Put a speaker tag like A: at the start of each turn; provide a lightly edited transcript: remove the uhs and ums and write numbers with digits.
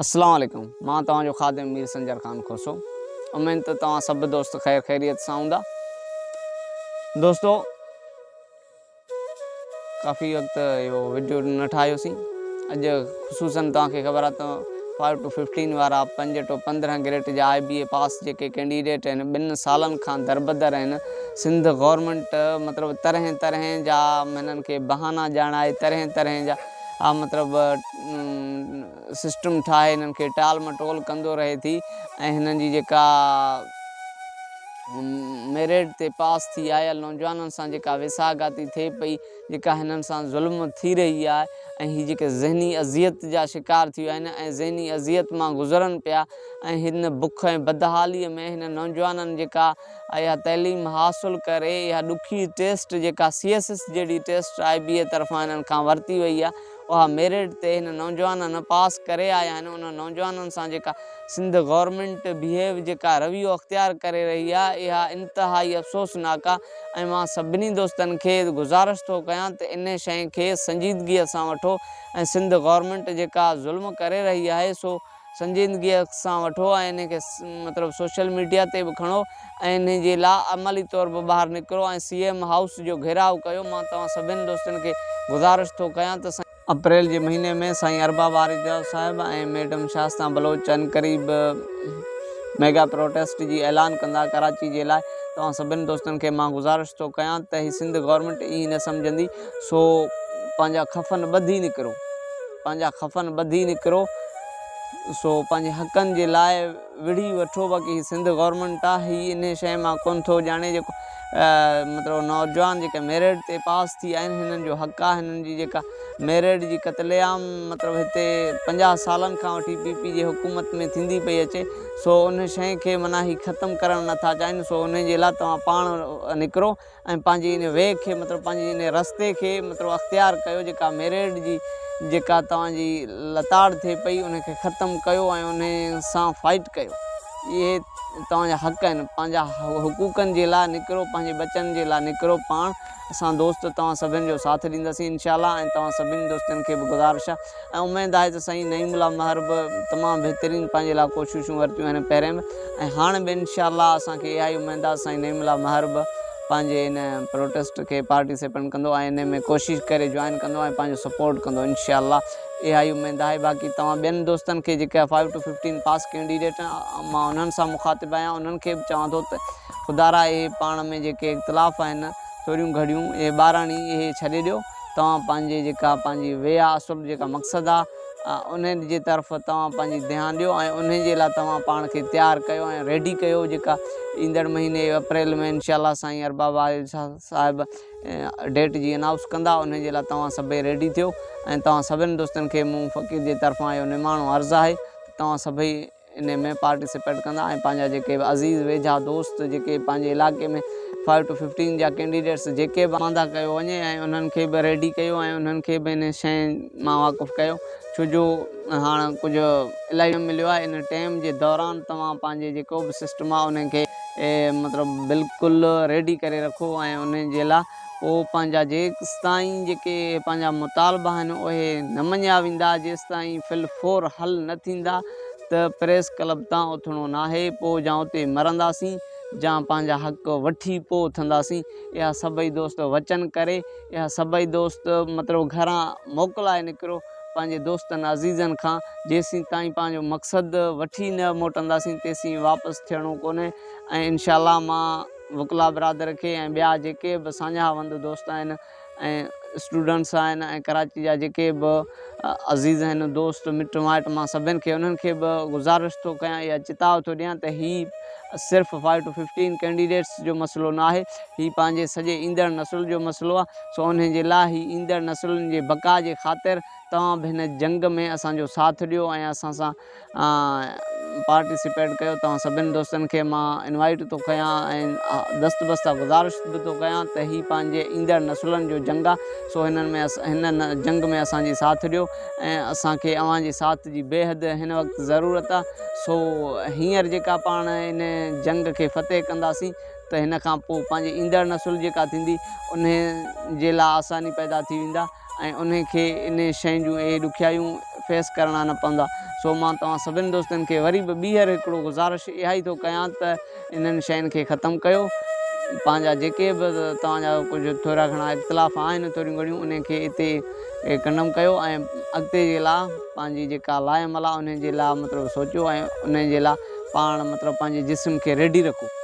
A: اسلام عليڪم مان توهان جو خادم مير سنجر خان کوسو اميد ته توهان سڀ دوست خير خيريت سان هوندا دوستو ڪافي وقت اهو وڊيو نه ٺاهيوسين اڄ خصوصن توهان کي خبر آهي ته فائيو ٽو ففٽين وارا 5 ٽو 15 گريڊ جا آء بي اي پاس جيڪي ڪينڊيڊيٽ آهن 2 سالن کان دربدر آهن سنڌ گورنمينٽ مطلب طرح طرح جا هنن کي بهانا ڄاڻائي طرح طرح جا مطلب سسٽم ٺاهي هنن کي ٽال مٽول ڪندو رهي ٿي ۽ هنن جي جيڪا ميرٽ تي پاس ٿي آيل نوجوانن سان جيڪا ويساهه گهاتي ٿئي پئي، جيڪا هنن سان ظلم ٿي رهي آهي ۽ هي جيڪي ذهني اذيت جا شڪار ٿي ويا آهن ۽ ذهني اذيت مان گذرن پيا ۽ هن بک ۽ بدحالي ۾ هنن نوجوانن جيڪا اها تعليم حاصل ڪري اها ڏکي ٽيسٽ جيڪا سي ايس ايس جهڙي ٽيسٽ آء بي اي طرفان هنن کان ورتي وئي آهي اها ميرٽ تي هن نوجوانن پاس ڪري آيا آهن انهن نوجوانن سان جيڪا سنڌ گورنمينٽ بيهيو جيڪا رويو اختيار ڪري رهي آهي اها انتهائي افسوسناڪ آهي ۽ مان سڀني دوستن کي گذارش ٿو ڪيان ته انهي شيء کي سنجيدگيء سان وٺو ۽ سنڌ گورنمينٽ جيڪا ظلم ڪري رهي آهي سو سنجيدگيء سان وٺو ۽ انهي کي مطلب سوشل ميڊيا تي به کڻو ۽ انهي جي لا عملي طور به ٻاهر نڪرو ۽ سي ايم هائوس جو گهيراء ڪيو مان توهان سڀن دوستن کي گذارش ٿو ڪيان ته اپريل جي مهيني ۾ سائين ارباب آريجو صاحب ۽ ميڊم شائسته بلوچ عنقريب ميگا پروٽيسٽ جي اعلان ڪندا ڪراچي جي لاء توهان سڀن دوستن کي مان گذارش ٿو ڪيان ته هي سنڌ گورنمينٽ ائين نه سمجهندي سو پنهنجا خفن ٻڌي نڪرو پنهنجا خفن ٻڌي نڪرو سو پنهنجي حقن جي لاء وڙهي وٺو باقي هي سنڌ گورنمينٽ آ هي انهي شيء مان ڪونه ٿو ڄاڻي جيڪو مطلب نوجوان جيڪي ميرٽ تي پاس ٿي آهن هنن جو حق آ هنن جي جيڪا ميرٽ جي قتل عام مطلب هتي 50 سالن کان وٺي پي پي جي حڪومت ۾ ٿيندي پئي اچي سو ان شيء کي معنيٰ هي ختم ڪرڻ نٿا چاهين سو انهي جي لاء توهان پاڻ نڪرو ۽ پنهنجي ان وي کي مطلب پنهنجي ان رستي کي مطلب اختيار ڪيو جيڪا ميرٽ جي جيڪا توهان جي لتاڙ ٿئي پئي ان کي ختم ڪيو ۽ ان سان فائٽ ڪيو اهي توهان جا حق آهن پنهنجا حقوقن جي لاء نڪرو پنهنجي ٻچن جي لاء نڪرو پاڻ اسان دوست توهان سڀن جو ساٿ ڏينداسين انشاء الله ۽ توهان سڀني دوستن کي به گذارش آهي ۽ اميد آهي ته سائين نعيم الله مهر به تمام بهترين پنهنجي لاء ڪوششون ورتيون آهن پهرين به ۽ هاڻ به انشاء الله اسان کي اها ئي اميد آهي سائين نعيم الله مهر به پنهنجي ان پروٽيسٽ کي پارٽيسپنٽ ڪندو ۽ ان ۾ ڪوشش ڪري جوائن ڪندو ۽ پنهنجو سپورٽ ڪندو انشاء الله اها ئي اميد آهي باقي توهان ٻين دوستن کي جيڪا 5 ٽو 15 پاس ڪينڊيڊيٽ مان انهن سان مخاطب آهيان انهن کي به چوان ٿو ته خدارا اهي پاڻ ۾ جيڪي اختلاف آهن ٿوريون گهڙيون اهي ٻاراڻي اهي ڇڏي ڏيو توهان پنهنجي جيڪا پنهنجي وي آ اصل جيڪا مقصد آ انهي جي طرف توهان پنهنجي ڌيان ڏيو ۽ انهي جي لاء توهان پاڻ کي تيار ڪيو ۽ ريڊي ڪيو جيڪا ايندڙ مهيني اپريل ۾ انشاء الله سائين ارباب عادل صاحب ڊيٽ جي انائوس ڪندا انهي جي لاء توهان سڀئي ريڊي ٿيو ۽ توهان سڀن دوستن کي مون فقير جي طرفان اهو نماڻو عرض آهي ته توهان سڀئي انهي ۾ پارٽيسپيٽ ڪندا ۽ پنهنجا جيڪي به عزيز ويجها دوست جيڪي پنهنجي علائقي ۾ فائيو ٽو ففٽين جا ڪينڊيڊيٽس جيڪي به آماده ڪيو وڃي ۽ انهن کي به ريڊي ڪيو ۽ انهن کي به انهي شيء مان واقف ڪيو ڇو جو هاڻ ڪجهه الائي ٽائيم مليو آهي ان ٽائيم جي دوران توهان پنهنجي جيڪو به سسٽم آهي انهي کي مطلب بلڪل ريڊي ڪري رکو ۽ انهي جي لاء پوء پنهنجا جيستائين جيڪي پنهنجا مطالبا آهن اهي نه مڃيا ويندا جيستائين في الفور حل نه ٿيندا ته پريس ڪلب تان اٿڻو ناهي پوء جا اتي مرنداسين جا پنهنجا حق وٺي پوء اٿنداسين اها سڀئي دوست وچن ڪري اها سڀئي دوست مطلب گهران موڪلائي نڪرو پنهنجي دوستن عزيزن کان جيسين تائين پنهنجو مقصد وٺي نه موٽنداسين تيسين واپس ٿيڻو ڪونهي ۽ انشاء الله مان وڪلا برادر کي ۽ ٻيا جيڪي به ساڃاهه وند دوست آهن ۽ اسٽوڊنٽس آهن ۽ ڪراچي جا جيڪي به عزيز آهن دوست مٽ مائٽ مان سڀن کي انهن کي به گذارش ٿو ڪيان يا چتاء ٿو ڏيان ته هي صرف فائيو ٽو ففٽين ڪينڊيڊيٽس جو مسئلو نه آهي هي پنهنجي سڄي ايندڙ نسل جو مسئلو آهي سو انهن جي لاء هي ايندڙ نسلن جي بقا جي خاطر توهان به هن جنگ ۾ اسان جو ساٿ ڏيو ۽ اسان سان پارٽيسپيٽ ڪيو توهان سڀن دوستن کي مان انوائيٽ ٿو ڪيان ۽ دست بسته گذارش به ٿو ڪيان ته هي پنهنجي ايندڙ نسلن جو جنگ آ سو هنن ۾ هن جنگ ۾ اسان جي ساٿ ڏيو ۽ اسان کي اوهان جي ساٿ جي بيحد هن وقت ضرورت آ سو هينئر جيڪا پاڻ ان جنگ کي فتح ڪنداسين ته هن کان پوء پنهنجي ايندڙ نسل جيڪا ٿيندي انهي جي لاء آساني پيدا ٿي ويندا ۽ انهي کي انهي شين جون اهي ڏکيائيون فيس ڪرڻا نه پوندا. سو مان توهان سڀن دوستن کي وري به ٻيهر هڪڙو گذارش اها ئي ٿو ڪيان ته انهن شين کي ختم ڪيو پنهنجا جيڪي به توهان جا ڪجهه ٿورا گهڻا اختلاف آهن ٿوريون گهڻيون انهن کي اتي ڪنڊم ڪيو ۽ اڳتي جي لاء پنهنجي جيڪا لاء عمل آهي انهن جي لاء مطلب سوچيو ۽ انهن جي لاء پاڻ مطلب پنهنجي جسم کي ريڊي رکو.